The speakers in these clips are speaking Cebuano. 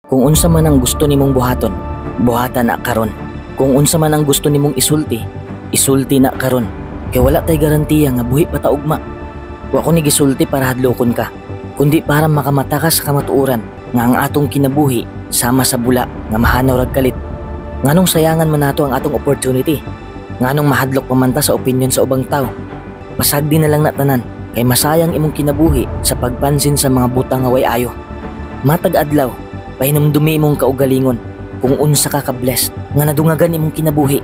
Kung unsa man ang gusto nimong buhaton, buhata na karon. Kung unsa man ang gusto nimong isulti, isulti na karon. Kay wala tay garantiya nga buhi pa ta ugma. Wa ko ni gisulti para hadlokon ka, kundi para makamata ka sa kamatuoran nga ang atong kinabuhi sama sa bula nga mahanaw rag kalit. Nganong sayangan man nato ang atong opportunity? Nganong mahadlok pa man ta sa opinion sa ubang tao? Pasagdi na lang na tanan kay masayang imong kinabuhi sa pagpansin sa mga butang nga way ayo. Matag adlaw, pahinumdumi imong kaugalingon kung unsa ka ka-blessed nga nadungagan imong kinabuhi.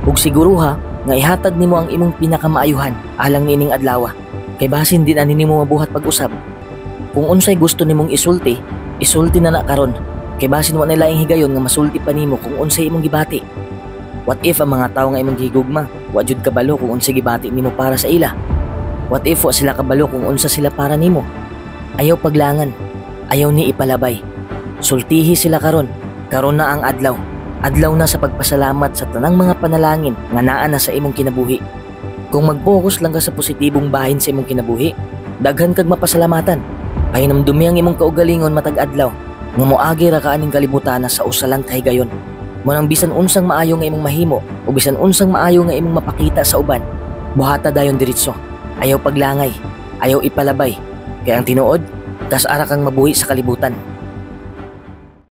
Ug siguruha nga ihatag nimo ang imong pinakamaayuhan alang niining adlaw. Kay basin di na nimo mabuhat pag-usab. Kung unsay gusto nimong isulti, isulti na na karon. Kay basin wa na laing higayon nga masulti pa nimo kung unsay imong gibati. What if ang mga tawo nga imong gihigugma, wa jud kabalo kung unsay gibati nimo para sa ila? What if wa sila kabalo kung unsa sila para nimo? Ayaw paglangan, ayaw ni ipalabay. Sultihi sila karon, karon na ang adlaw. Adlaw na sa pagpasalamat sa tanang mga panalangin nga naa na sa imong kinabuhi. Kung mag-focus lang ka sa positibong bahin sa imong kinabuhi, daghan kag mapasalamatan. Pahinumdumi ang imong kaugalingon matag adlaw nga moagi ra ka aning kalibutan sa usa lang kahigayon. Mao nang bisan unsang maayo nga imong mahimo o bisan unsang maayo nga imong mapakita sa uban, buhata dayon diretso. Ayaw paglangay, ayaw ipalabay. Kay ang tinuod, kas-ara kang mabuhi sa kalibutan.